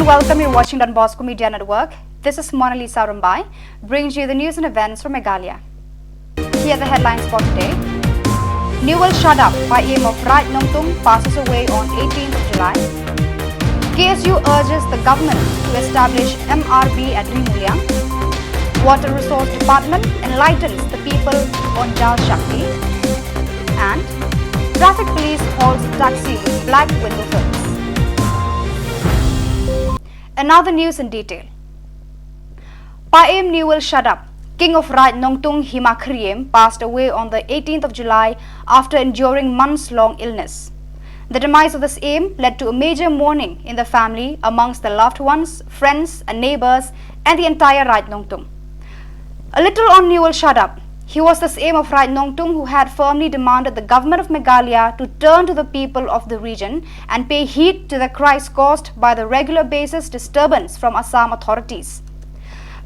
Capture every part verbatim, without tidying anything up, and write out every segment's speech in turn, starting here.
Welcome, you're watching Don Bosco Media Network. This is Mona Lisa Rumbai, bringing you the news and events from Meghalaya. Here are the headlines for today. Newell Shadap by aim of Raid Nongtung passes away on eighteenth of July. K S U urges the government to establish M R B at Rimuliang. Water Resource Department enlightens the people on Jal Shakti. And traffic police hauls taxi with black window films. And now the news in detail. Pa Aim Newell Shadap, king of Raid Nongtung Hima Khriem, passed away on the eighteenth of July after enduring months-long illness. The demise of this aim led to a major mourning in the family, amongst the loved ones, friends and neighbors, and the entire Raid Nongtung. A little on Newell Shadap. He was the same of Raid Nongtung who had firmly demanded the government of Meghalaya to turn to the people of the region and pay heed to the cries caused by the regular basis disturbance from Assam authorities.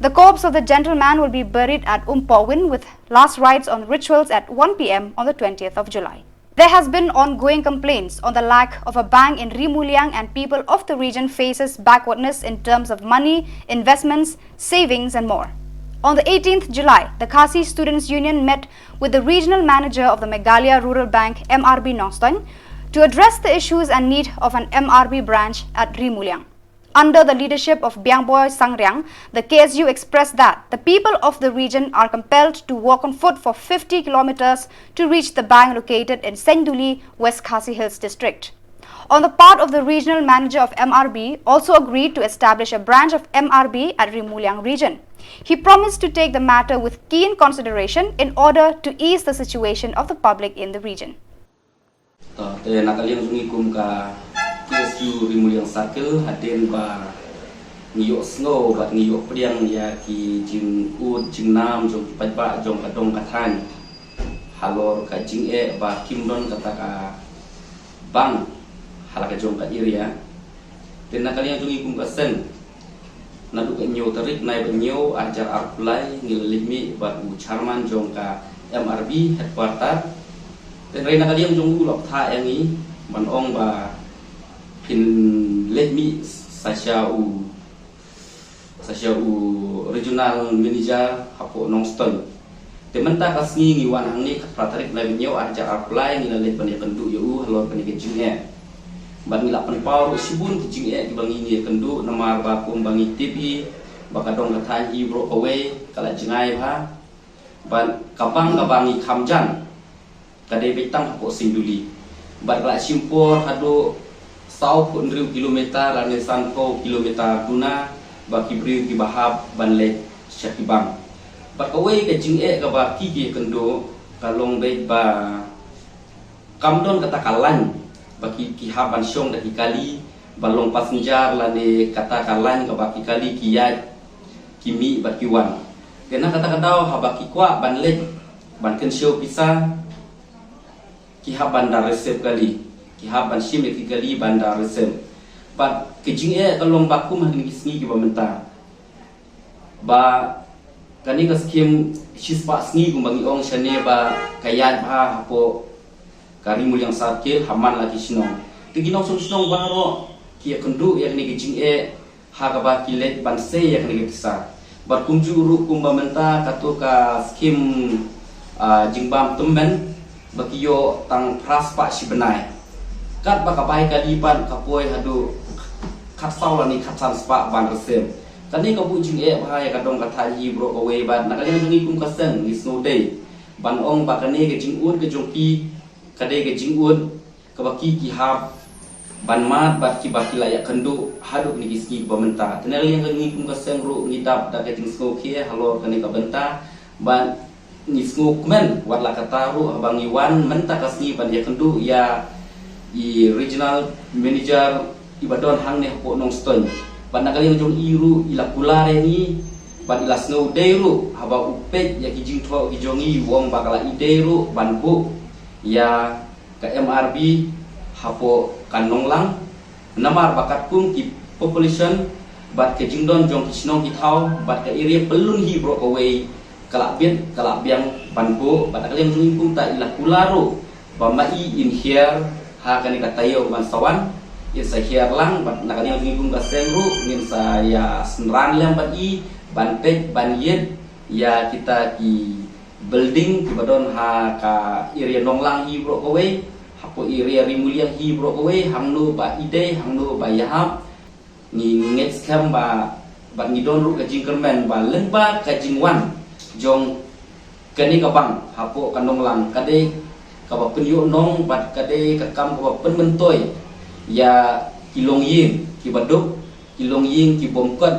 The corpse of the gentleman will be buried at Umpowin with last rites on rituals at one p m on the twentieth of July. There has been ongoing complaints on the lack of a bank in Rimuliang, and people of the region faces backwardness in terms of money, investments, savings and more. On the eighteenth July, the Khasi Students Union met with the regional manager of the Meghalaya Rural Bank, M R B Nongstoin, to address the issues and need of an M R B branch at Rimuliang. Under the leadership of Biangboy Sangriang, the K S U expressed that the people of the region are compelled to walk on foot for fifty kilometers to reach the bank located in Senduli, West Khasi Hills District. On the part of the regional manager of M R B, also agreed to establish a branch of M R B at Rimuliang region. He promised to take the matter with keen consideration in order to ease the situation of the public in the region. To, te na ka liang jong ngi kum ka K S U Rimuliang Circle, hadien ba ngi ïohsngew bad ngi ïohpdiang ïa ki jingud jingnam jong ki paidbah jong ka dong ka thaiñ halor ka jingeh ba kim don kata ka bank ha la ka jong ka area. Te na ka liang jong ngi kum ka seng, naduh ka hynñiew tarik Naiwieng, arhajar arphew lai, ngi la leit mih bad u chairman jong ka M R B headquarter. Te hynrei na ka liang jong u la bthah ïa ngi ban ong ba phin leit mih sa sha u, sa sha u regional manager hapoh Nongstoin. Te mynta ka sngi ngi wan hangne, khatphra tarik Naiwieng, arhajar arphew lai, ngi la leit ban ïakynduh ïa u halor kane ka jingeh. Bad ngi la pynpaw ruh shibun ki jingeh kiba ngi ïakynduh, namar ba kumba ngi tip hi ba ka dong ka thaiñ hi baroh kawei ka la jngai bha. Bad ka bank kaba ngi kham jan ka dei beit tang hapoh Sinduli. Bad ka la shim por haduh sawphew hynriew kilometer lane sanphew kilometer duna ba ki briew kiba hap ban leit sha ki bank. Bad kawei ka jingeh kaba ki ki ïakynduh ka long beit ba kam don kata ka lain ba ki, ki hap ban shong da ki kali ba long passenger lane kata ka lain kaba ki kali ki ïaid ki mih bad ki wan. Te na kata ka daw haba ki kwah ban leit ban kynshew pisa, ki hap ban da receive kali, ki hap ban shim ïa ki kali ban da receive. Bad ka jingeh ka long ba kum ha kine ki sngi kiba mynta ba kane ka skim shispah sngi kumba ngi ong shane ba ka ïaid bha hapoh ka Rimuliang Circle ha man la ki shnong. Te ki nongshong shnong baroh ki ïakynduh ïa kane ka jingeh ha kaba ki leit ban sei ïa kane ka pisa. Bad kumjuh ruh kumba mynta kato ka skim, ah, jingbam tymmen ba ki ïoh tang phra spah shi bnai. Katba ka bai kali pat ka poi haduh khatsaw lane khatsan spah ban receive. Kane ka buh jingeh bha ïa ka dong ka thaiñ hi baroh kawei bad na ka liang jong ngi kum ka seng ngi sngewdei ban ong ba kane ka jingud ka jong ki ka dei ka jingud kaba ki, ki hap ban mad bad kiba ki la ïakynduh haduh kine ki sngi kiba mynta. Te na ka liang ka ngi kum ka seng ruh ngi dap da ka jingsngewkhia halor kane ka bynta bad ngi sngewkmen wat la katta ruh haba ngi wan mynta ka sngi ban ïakynduh ïa i regional manager iba don hangne hapoh Nongstoin. Bad na ka liang jong i ruh i la kular ïa ngi bad i la sngewdei ruh haba u peit ïa ki jingthoh ki jong ngi, u ong ba ka la ïadei ruh ban buh ïa ka M R B hapoh ka Nonglang. Namar ba katkum ki population bad ka jingdon jong ki shnong ki thaw bad ka area pyllun hi baroh kawei ka la bit ka la biang ban buh, bad na ka liang jong ngi kumta i la kular ruh ba ma i in hiar ha kane ka taïew ban sa wan Ngin sa hiar lang bad na ka liang jong ngi kum ka seng ruh ngin sa ïa synran lem bad i ban peit ban ïit ïa kita ki building kiba don ha ka area Nonglang hi baroh kawei, hapoh area Ri Muliang hi baroh kawei, hangno ba i dei, hangno ba ïahap. Ngi, ngi ngeit skhem ba, bad ngi don ruh ka jingkyrmen ba lyngba ka jingwan jong kane ka bank hapoh ka Nonglang ka dei kaba pynïoh nong bad ka dei ka kam kaba pynmyntoi ïa ki longïing kiba duk, ki longïing ki bym kot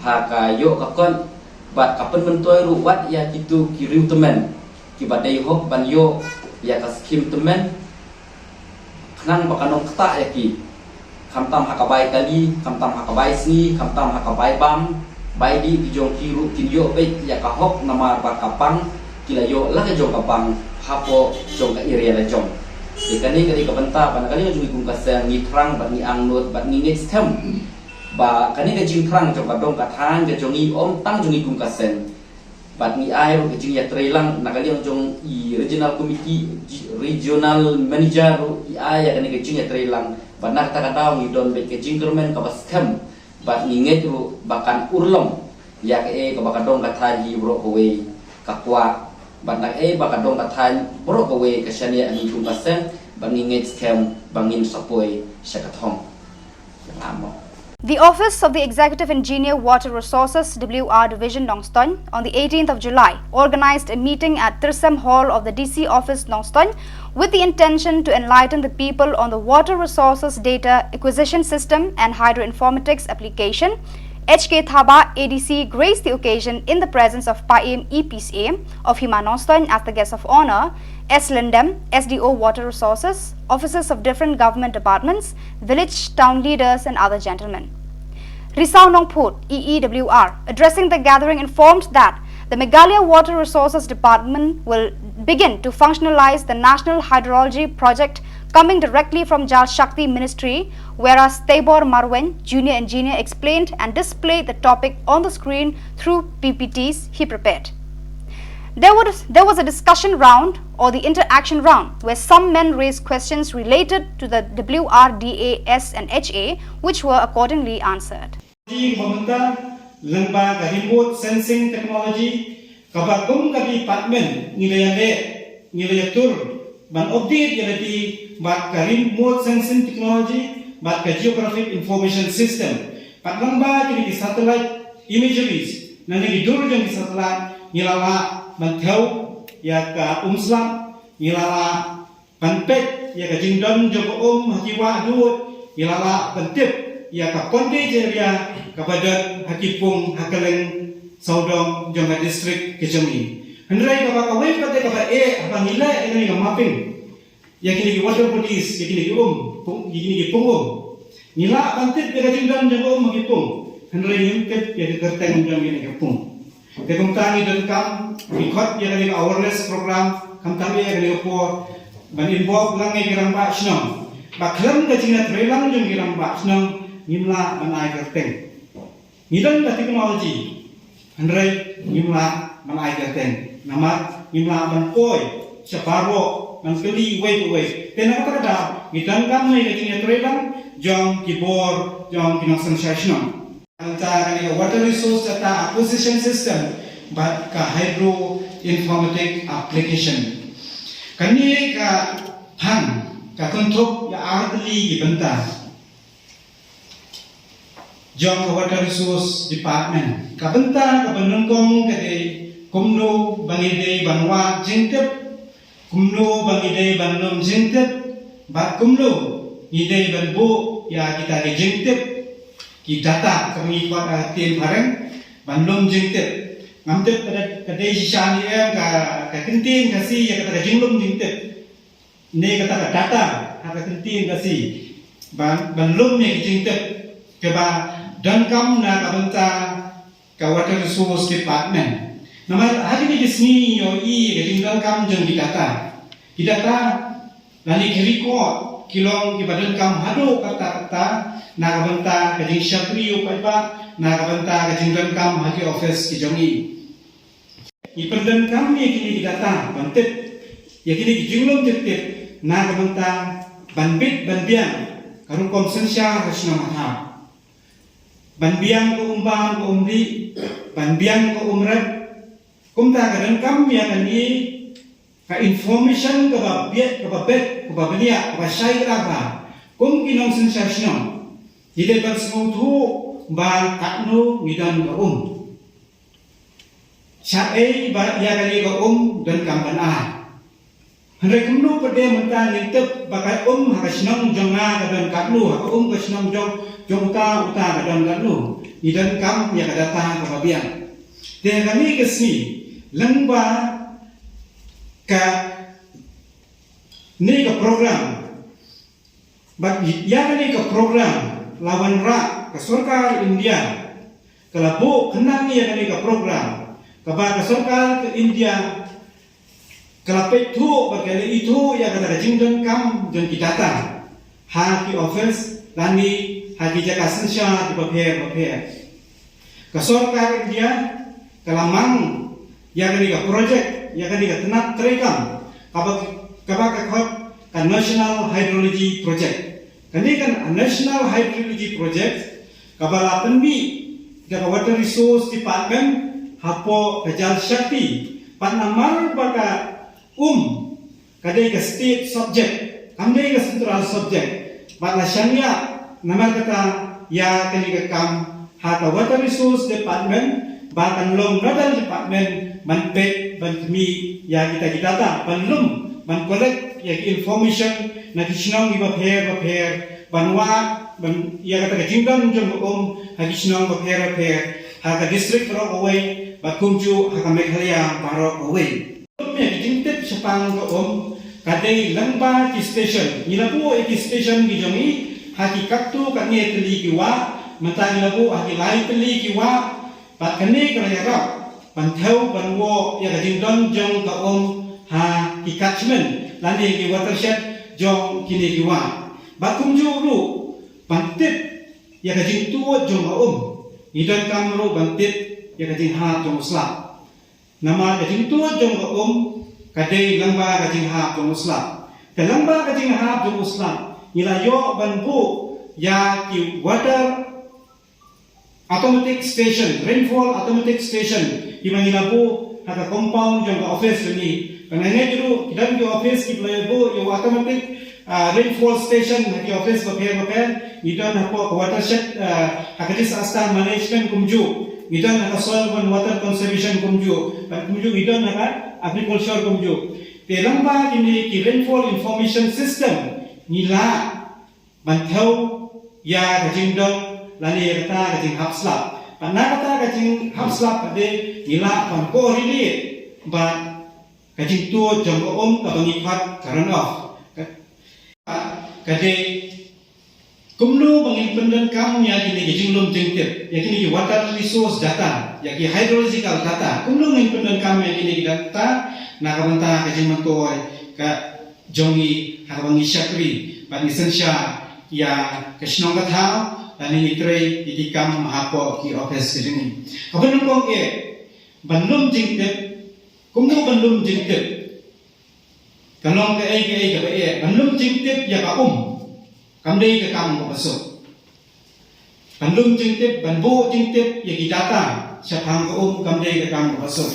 ha ka ïoh ka kot, bad ka pynmyntoi ruh wat ïa kitu ki riewtymmen kiba dei hok ban ïoh ïa ka skim tymmen, khnang ba kan ym ktah ïa ki, khamtam ha ka bai kali, khamtam ha ka bai sngi, khamtam ha ka bai bam bai dih, ki jong ki ruh kin ïoh beit ïa ka hok namar ba ka bank ki la ïoh la ka jong ka bank hapoh jong ka area la jong. Te kane ka dei ka bynta ba na ka liang jong ngi kum ka seng ngi thrang bad ngi angnud bad ngi ngeit skhem ba kane ka jingthrang jong ka dong ka thaiñ ka jong ngi, ym tang jong ngi kum ka seng, bad ngi ai ruh ka jingïatreilang na ka liang jong i regional committee, regional manager ruh i ai ïa kane ka jingïatreilang, bad na kata ka daw ngi don beit ka jingkyrmen kaba skhem, bad ngi ngeit ruh ba kan urlong ïa kaei kaba ka dong ka thaiñ hi baroh kawei ka kwah, bad na kaei ba ka dong ka thaiñ baroh kawei ka shaniah ha ngi kum ka seng, bad ngi ngeit skhem ba ngin sa poi sha ka thong. The Office of the Executive Engineer, Water Resources, W R Division, Nongstoiñ, on the eighteenth of July, organized a meeting at Tyrsem Hall of the D C Office, Nongstoiñ, with the intention to enlighten the people on the Water Resources Data Acquisition System and Hydroinformatics Application. H K Thabah, A D C, graced the occasion in the presence of Paiem E P Syiem of Hima Nongstoiñ as the guest of honor, S Lyndem, S D O Water Resources, officers of different government departments, village town leaders and other gentlemen. Risaw Nongphut, E E W R, addressing the gathering, informed that the Meghalaya Water Resources Department will begin to functionalize the National Hydrology Project coming directly from Jal Shakti Ministry, whereas Teibor Marwein, junior engineer, explained and displayed the topic on the screen through P P Ts he prepared. There was, there was a discussion round, or the interaction round, where some men raised questions related to the W R D A S and H A, which were accordingly answered. Jing ba mynta lyngba ka remote sensing technology, kaba kum ka department ngi la ïaleh, ngi la ïatur ban update ïa lade bad ka remote sensing technology bad ka geographic information system. Bad lyngba kine ki satellite imageries, nangne ki dur jong ki satellite, ngi la lah ban thew ïa ka umslap, ngi la lah ban peit ïa ka jingdon jong ka um ha ki wah duh, ngi la lah ban tip ïa ka bondage area kaba don ha ki pung ha kylleng sawdong jong ka district ka jong ngi. Hynrei kaba kawei pat de kaba eh haba ngi leh ïa kane ka mapping ïa kine ki water bodies, ïa kine ki um, pung, ïa kine ki pung um, ngi lah ban tip ïa ka jingdon jong ka um ha ki pung, hynrei ngim tip ïa ka kyrteng jong kine ki pung. Te kumta ngi donkam, ngi khot ïa kane ka awareness program, khamtam ïa kane ka por, ban involve lang ïa ki rangbah shnong. Ba khlem ka jingïatreilang jong ki rangbah shnong, ngim lah ban ai kyrteng. Ngi don ka technology, hynrei ngim lah ban ai kyrteng. Namar ngim lah ban poi sha baroh, ban kylli uwei pa uwei. Te na kata ka daw, ngi donkam ïa ka jingïatreilang jong ki bor, jong ki nongsynshar shnong. Mynta kane ka Water Resource Data Acquisition System bad ka Hydro Informatic Application. Kane ka thang ka kynthup ïa artylli ki bynta jong ka Water Resource Department. Ka bynta kaba nyngkong ka dei kumno ba ngi dei ban wad jingtip, kumno ba ngi dei ban lum jingtip, bad kumno ngi dei ban buh ïa kita ki jingtip, ki data, kaba ngi khot ha ka ktien phareng, ban lum jingtip. Ngam tip ka dei, ka dei shisha ne em ka, ka ktien Khasi ïa kata ka jinglum jingtip, ne kata ka data ha ka ktien Khasi, ban, ban lum ïa ki jingtip kiba donkam na ka bynta ka Water Resource Department. Namar ha kine ki sngi ngi ïohi ka jingdonkam jong ki data. Ki data lane ki record ki long kiba donkam haduh katta katta na ka bynta ka jingshakri u paidbah, na ka bynta ka jingdonkam ha ki office ki jong ngi. Ngi pyndonkam ïa kine ki data ban tip ïa kine ki jinglum jingtip na ka bynta ban bit ban biang ka rukom synshar ha shnong ha thaw. Ban biang ka um bam ka um dih, ban biang ka um rep, kumta ka donkam ïa kane ka information kaba biang, kaba biang, kaba bniah, kaba shai kaba bha. Kum ki nongsynshar shnong, ngi dei ban sngewthuh ba katno ngi don ka um. Shaei ba ïa kane ka um donkam ban ai. Hynrei kumno pat de mynta ngin tip ba ka um ha ka shnong jong nga ka don katno, ha ka um ka shnong jong, jong uta uta ka don katno. Ngi donkam ïa ka data kaba biang. Te ha kane ka sngi, lyngba kane ka program, bad ïa kane ka program la wanrah ka sorkar India, ka la buh khnang ïa kane ka program, kaba ka sorkar ka India ka la peit thuh bad ka la ithuh ïa kata ka jingdonkam jong ki data ha ki office lane ha ki jaka synshar kiba pher bapher. Ka sorkar India ka la mang ïa kane ka project, ïa kane ka tnat treikam, kaba, kaba ka khot ka National Hydrology Project. Kane ka National Hydrology Project kaba la pynmih da ka Water Resource Department hapoh ka Jal Shakti. Bad namar ba ka um ka dei ka state subject, kam dei ka central subject, bad la shaniah namar kata ïa kane ka kam ha ka Water Resource Department ba kan long nodal department ban peit, ban khmih ïa kita ki data, ban lum, ban collect ïa ki information na ki shnong kiba pher bapher, ban wad, ban ïa kata ka jingdon jong ka um ha ki shnong bapher bapher ha ka district baroh kawei, bad kumjuh ha ka Meghalaya baroh kawei. Lum ïa ki jingtip shaphang ka um ka dei lyngba ki station. Ngi la buh ïa ki station ki jong ngi ha ki katto katne tylli ki wah, mynta ngi la buh ha ki lai tylli ki wah. Bad kane ka la ïarap ban thew ban woh ïa ka jingdon jong ka um ha ki catchment lane ki watershed jong kine ki wah. Bad kumjuh ruh ban tip ïa ka jingtuid jong ka um, ngi donkam ruh ban tip ïa ka jinghap jong u slap. Namar ka jingtuid jong ka um ka dei lyngba ka jinghap jong u slap. Te lyngba ka jinghap jong u slap ngi la ïoh ban buh ïa ki water automatic station, rainfall automatic station, kiba ngi la buh ha ka compound jong ka office jong ngi. Ka ngi ngeit ruh ki don ki office kiba la buh ïa u automatic, ah, rainfall station ha ki office bapher bapher. Ngi don hapoh ka watershed, ah, ha ka disaster management kumjuh. Ngi don ha ka soil and water conservation kumjuh. Bad kumjuh ngi don ha ka agriculture kumjuh. Te lyngba kine ki rainfall information system ngi lah ban thew ïa ka jingdon lane ïa kata ka jinghap slap. Bad na kata ka jinghap slap pat de ngi lah ban correlate bad ka jingtuid jong ka um kaba ngi khot ka runoff. Ka, ka dei kumno ba ngin pyndonkam ïa kine ki jinglum jingtip, ïa kine ki water resource data, ïa ki hydrological data, kumno ngin pyndonkam ïa kine ki data na ka bynta ka jingmyntoi ka jong ngi ha kaba ngi shakri bad ngi synshar ïa ka shnong ka thaw lane ngi trei ïa ki kam hapoh ki office ka jong ngi. Kaba nyngkong eh ban lum jingtip. Kumno ban lum jingtip? Ka long kaei kaei kaba eh ban lum jingtip ïa ka um. Kam dei ka kam kaba suk. Ban lum jingtip, ban buh jingtip ïa ki data shaphang ka um kam dei ka kam kaba suk.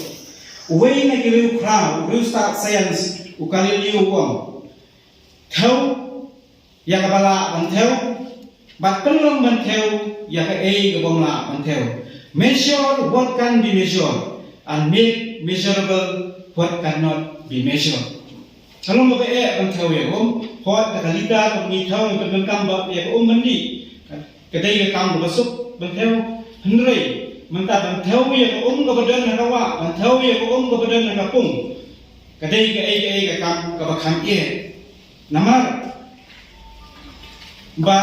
Uwei na ki riewkhraw, u riewstad science, u Galileo u ong, thew ïa kaba lah ban thew bad pynlong ban thew ïa kaei ka bym lah ban thew. Measure what can be measured and make measurable what cannot be measured. Ka long kaba eh ban thew ïa ka um, hooid da ka litar ba ngi thew ngi pyndonkam ba ïa ka um ban dih, ka dei ka kam kaba suk ban thew. Hynrei mynta ban thew ïa ka um kaba don ha ka wah, ban thew ïa ka um kaba don ha ka pung, ka dei kaei kaei ka kam kaba kham eh. Namar ba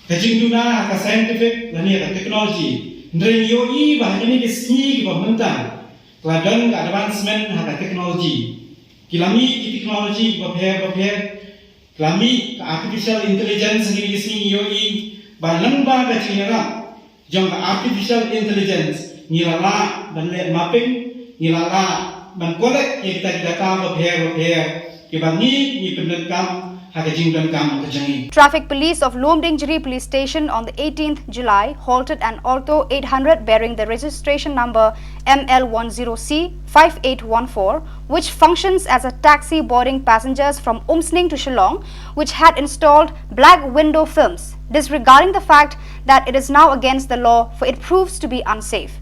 ka jingduna ha ka scientific lane ha ka technology, hynrei ngi ïohi ba ha kine ki sngi kiba mynta ka la don ka advancement ha ka technology. Ki la mih ki technology bapher bapher, ki la mih ka artificial intelligence, ha kine ki sngi ngi ïohi ba lyngba ka jingïarap jong ka artificial intelligence ngi la lah ban leh mapping, ngi la lah ban collect ïa kita ki data bapher bapher kiba ngi, ngi pyndonkam ha ka jingdonkam ka jong ngi. Traffic Police of Lumdiengjri Police Station on the eighteenth July halted an Alto eight hundred bearing the registration number M L one zero C five eight one four, which functions as a taxi boarding passengers from Umsning to Shillong, which had installed black window films, disregarding the fact that it is now against the law, for it proves to be unsafe.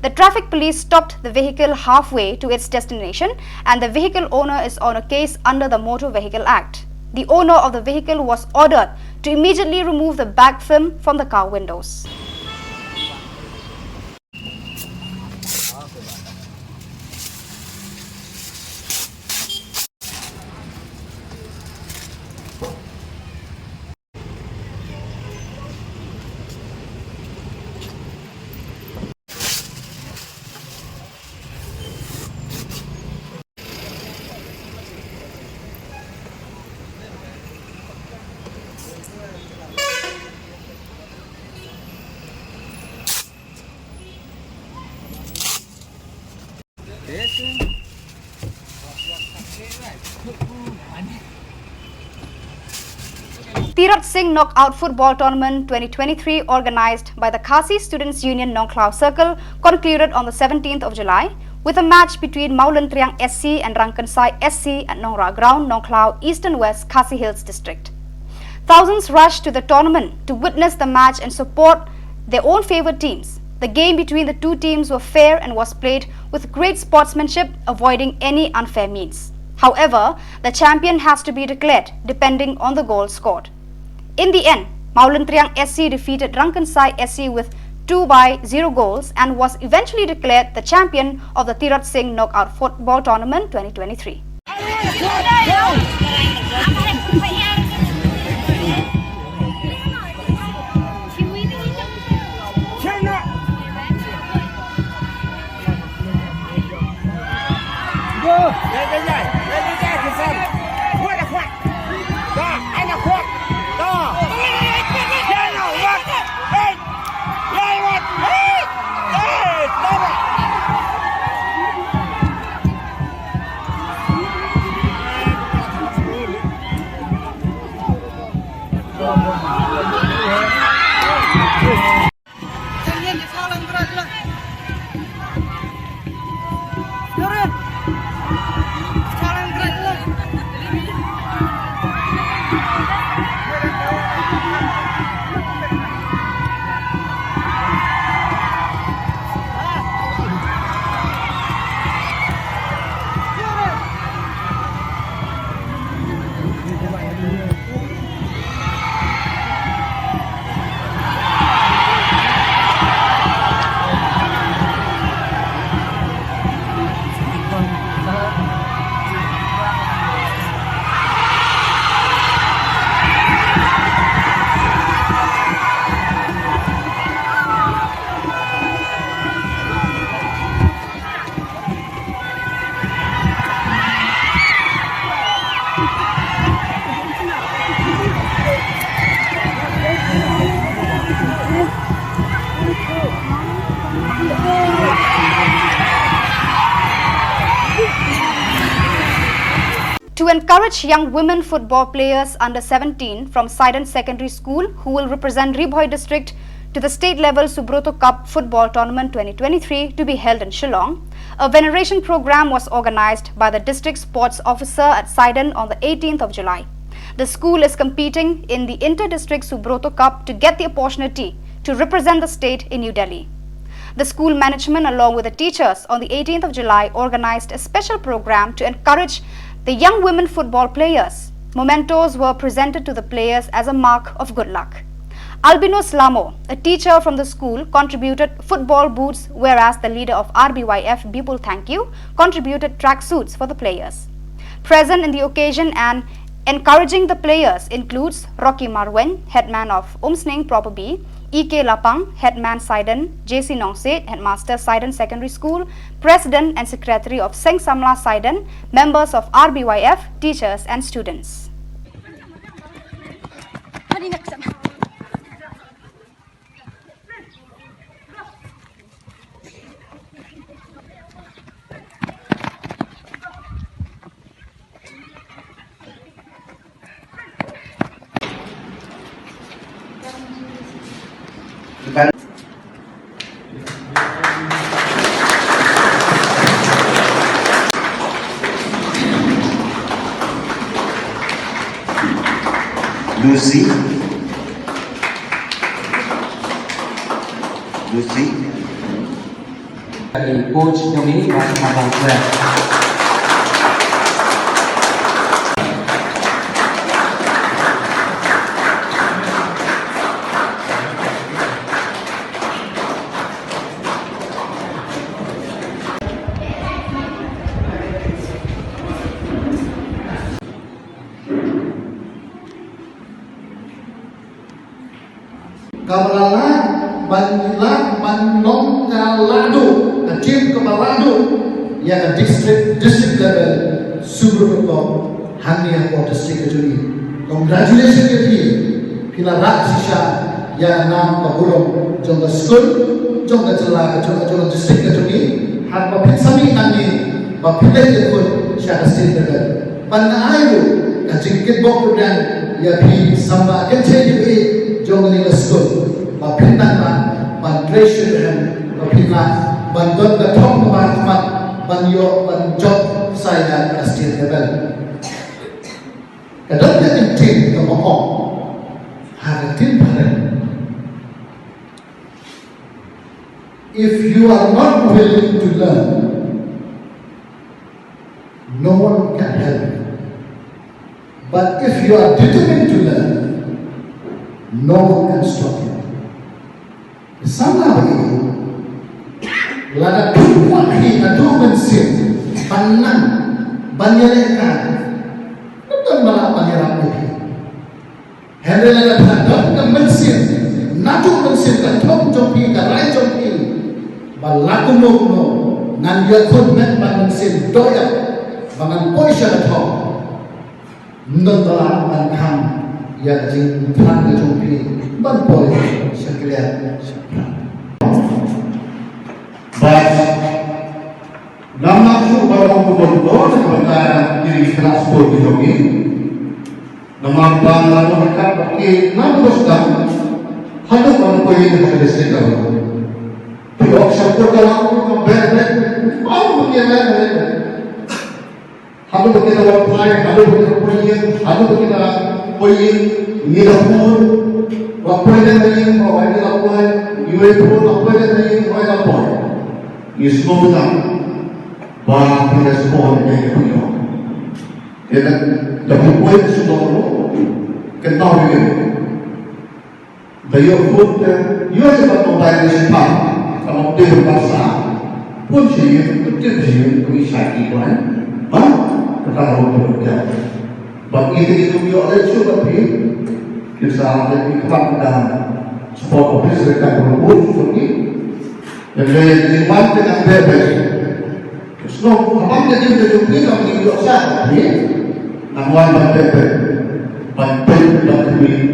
The traffic police stopped the vehicle halfway to its destination, and the vehicle owner is on a case under the Motor Vehicle Act. The owner of the vehicle was ordered to immediately remove the back film from the car windows. Tirot Sing Knockout Football Tournament twenty twenty-three, organized by the Khasi Students Union Nongkhlaw Circle, concluded on the seventeenth of July with a match between Mawlyntriang S C and Rangkynsai S C at Nongrah Ground, Nongkhlaw, Eastern West Khasi Hills District. Thousands rushed to the tournament to witness the match and support their own favourite teams. The game between the two teams were fair and was played with great sportsmanship, avoiding any unfair means. However, the champion has to be declared depending on the goal scored. In the end, Mawlyntriang S C defeated Rangkynsai S C with two by zero goals and was eventually declared the champion of the Tirot Sing Knockout Football Tournament twenty twenty-three. To encourage young women football players under seventeen from Saidan Secondary School who will represent Ri Bhoi District to the state level Subroto Cup Football Tournament twenty twenty-three to be held in Shillong, a veneration program was organized by the District Sports Officer at Saidan on the eighteenth of July. The school is competing in the Inter-District Subroto Cup to get the opportunity to represent the state in New Delhi. The school management, along with the teachers, on the eighteenth of July organized a special program to encourage the young women football players. Mementos were presented to the players as a mark of good luck. Albinos Lamo, a teacher from the school, contributed football boots, whereas the leader of R B Y F, Bipul Thangkhiew, contributed tracksuits for the players. Present in the occasion and encouraging the players includes Rocky Marwein, headman of Umsning Proper B, E K Lapang, headman Saidan, J C Nongsiej, headmaster Saidan Secondary School, president and secretary of Seng Samla Saidan, members of R B Y F, teachers and students. Lucy. Lucy. Dari coach kami, Mas Mabang Square. Kaba la lah ban lah ban long ka lahduh, ka team kaba lahduh ïa ka district, district level Super Cup hangne hapoh district ka jong ngi. Congratulations ïa phi. Phi la rah shisha ïa ka nam ka burom jong ka skul, jong ka jylla, ka jong, jong ka district ka jong ngi. Haba phin sa mih nangne ba phin leit ïakhun sha ka state level. Ban ai ruh ka jingkitbok kyrdan ïa phi samla kynthei jong ngi ka skul ba phin nang ban, ban trei shitrhem ba phin lah ban don ka thong kaba khmat ban ïoh ban jop sa ïa ka state level. Ka don ka ktien kaba ong ha ka ktien phareng, if you are not willing to learn, no one can help you. But if you are determined to learn, no one can stop you. Samla ba ïeit, lada phi kwah hi naduh mynsiem ban nang ban ïalehkai, ym don ba lah ban ïarap ïa phi. Hynrei lada phi don ka mynsiem, naduh mynsiem ka thong jong phi, ka rai jong phi, ba la kumno kumno ngan ïakhun met bad mynsiem dohïap ba ngan poi sha ka thong. Ym don ba lah ban khang ïa ka jingthrang ka jong phi ban poi sha ka liang sha ka phrang. Bad ngam lah shuh ban ong kumno kumno na ka bynta ki ri ki khynnah skul ki jong ngi. Namar ba nga la ong ha ka ba ki nang ba sdang haduh ban poi ïa ka district level. Phi ong sha pud ka la ong ba beh beh. Ong ba ki la ong. Haduh ba ki la wan phai, haduh ba ki la poi ïing, haduh ba ki la poi ïing, ngi la poi, la poi lem ha ïing, ba ngi la poi, ngi la poi, la poi lem ha ïing, ba ngi la poi. Ngi sngewbha ba phi respond ïa ka phi ong. Ïa ka, da phi poi sngewbha, kynmaw ïa ka. Da ïoh vote te, ïoh ïa ka mobile nation pa, ka mobile nation pa sa. Pun shi ïoh, pun shi ïoh, pun shi ïoh, pun. Ba, kata ro tu ïoh. Ba ïa te ïoh ïoh le shu ba pi. Kita ada di tempat kita support office dekat Bengkulu, seperti. Dan saya di tempat dengan bebas. Sngewbha, haba ka jingkyrkhu ka jong phi kam ïoh sah, phi nang wan ban peit, ban peit, ban peit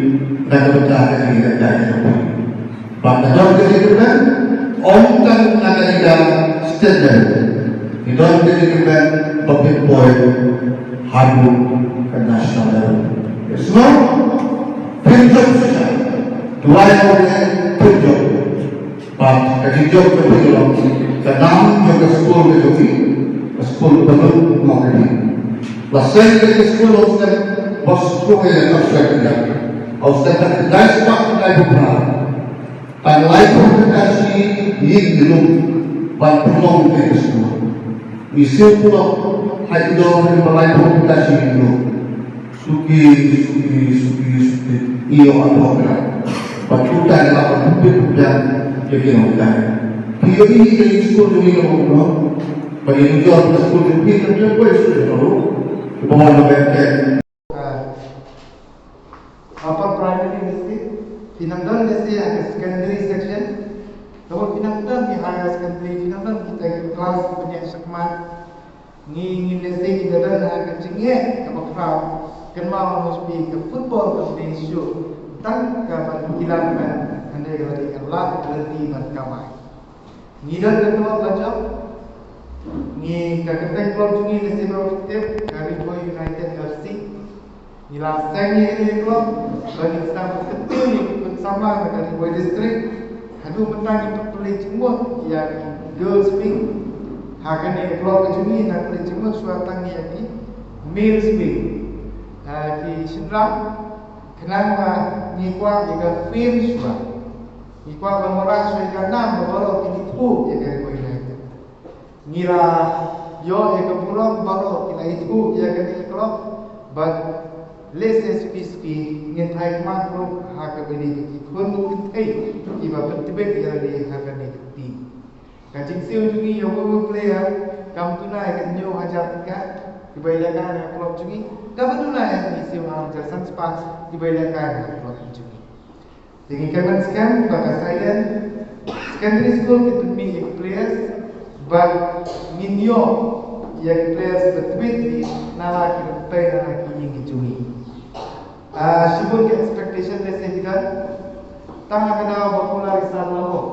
na ka bynta ka jingïalehkai jong phi. Ban da don ka jingkyrkhu, ym tang na ka liga state level. Ngi don ka jingkyrkhu ba phin poi haduh ka national level. Sngewbha, phin jop shisha. Duwai ïa phi, phin jop. Bad ka jingjop ka phi ka long ka nam jong ka skul ka jong phi, ka skul ba lut ma ka phi. La seng ka skul ha u snem ba shu ka ïa ka shu ka ïa. Ha u snem ba khyndai spah khyndai phew phra. Tang laiphew khyndai shi ïing ki lum ban pynlong ka skul. Ngi siew pynlong ha i dor ba laiphew khyndai shi ïing ki lum. Suki, suki, suki, suki. Ïoh ïa ka. Ba tu ta la ba tu tu ya. Ya ki nong ta. Ki yo ni ni skul ni ni nong. Ba ni jor skul ni ni ni ko skul ni. Ba wan ba ke. Upper primary ni si, phi nang don ni si ha secondary section. Kaba phi nang don ni higher secondary, phi nang don ni class pynïaid shakmat. Ngi, ngi lehse ngi da don ha ka jingeh kaba khraw. Kynmaw ngi shu phi ka football ka dei shuh tang ka ban kila ban hynrei ka dei ka lad lynti ban kamai. Ngi don ka club la jong. Ngi ka kyrteng club jong ngi lehse ba phi tip ka Ri Bhoi United F C. Ngi la seng ïa kane ka club ba ngin sa kyntu ïa ki khun samla na ka Ri Bhoi District. Haduh mynta ngi pynleit jingmut ïa ki girls wing. Ha kane ka club ka jong ngi ngi pynleit jingmut shuwa tang ïa ki males wing. Ha ki shynrang. Khnang ba ngi kwah ïa ka fame shuwa. Ngi kwah ban wanrah shuwa ïa ka nam ba baroh kin ithuh ïa ka Ri Bhoi United. Ngi la ïoh ïa ka burom baroh ki la ithuh ïa kane ka club. Bad lehse shisha ngin thait mat ruh ha kaba ïadei bad ki khun kynthei kiba pyntbit ïa lade ha kane ka kti. Ka jingsiew jong ngi ïa u player kam duna ïa ka hynñiew hajar tyngka kiba ïalehkai na ka club jong ngi, kaba duna ïa ka jingsiew ar hajar san spah kiba ïalehkai na ka club jong ngi. Te ngi kyrmen skhem ba ka Saiden Secondary School ki pynmih ïa ki players bad ngin ïoh ïa ki players ba tbit hi na la ki rympei na la ki ïing ki jong ngi. Ah, shibun ki expectation lehse ki don. Tang ha ka daw ba kular i Sar Lalbok.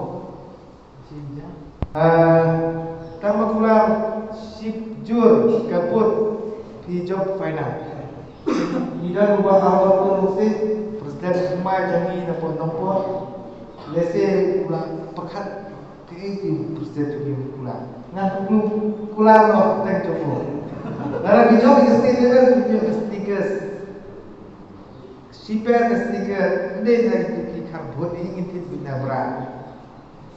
Ah, tang ba kular shipjur ka bud phi jop final. Ngi don u Bah Albert Khursheed, president thymmai jong ngi na Nongpoh. Lehse u la pyrkhat kaei ki president jong ngi u kular. Ngan kular noh teng jong u. Lada phi jop ïa ka state level phi jop ïa ka sneakers. Shipher ka sneaker, ym dei na ki khar bud, ngin thied beit na bra.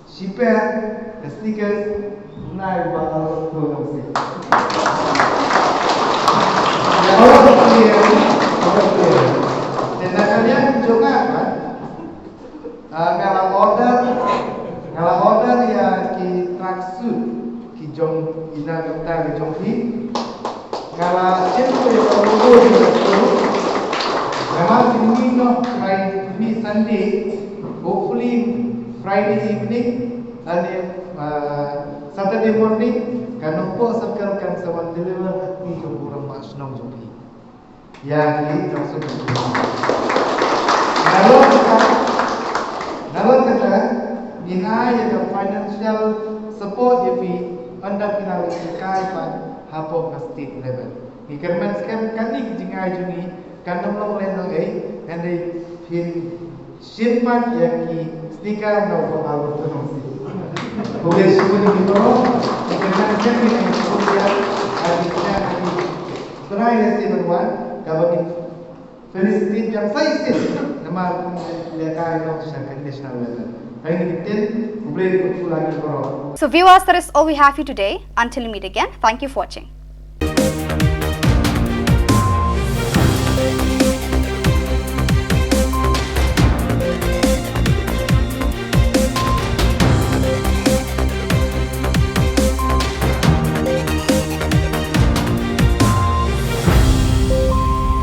Shipher ka sneakers, nai ba al ko no si. Te na ka liang jong nga, ah, nga la order, nga la order ïa ki tracksuit ki jong ina kata ki jong phi. Nga la shim ko ïa ka logo jong ka school. Namar pynmih noh Friday, pynmih Sunday, hopefully Friday evening, lane, uh, Saturday morning, ka Nongpoh Circle kan sa wan deliver ha kti jong u rangbah shnong jong phi. Ïa ki jong suk. Nalor kata, nalor kata, ngin ai ïa ka financial support ïa phi ynda phi la leit kai pat hapoh ka state level. Ngi kyrmen skhem kane ka jingai jong ngi kan ym long lehnohei, hynrei phin shin pat ïa ki sneaker na u Bah Albert Khursheed. Khublei shibun ïa phi baroh, ngi kyrmen skhem ïa phi, khublei ïa phi, ïa phi. Trai lehse ban wan, kaba ngin felicitate biang sa shisien namar phi lehkai noh sha ka national level. Thank you, Captain. Khublei ïa phi baroh. So viewers, that is all we have for you today. Until we meet again, thank you for watching.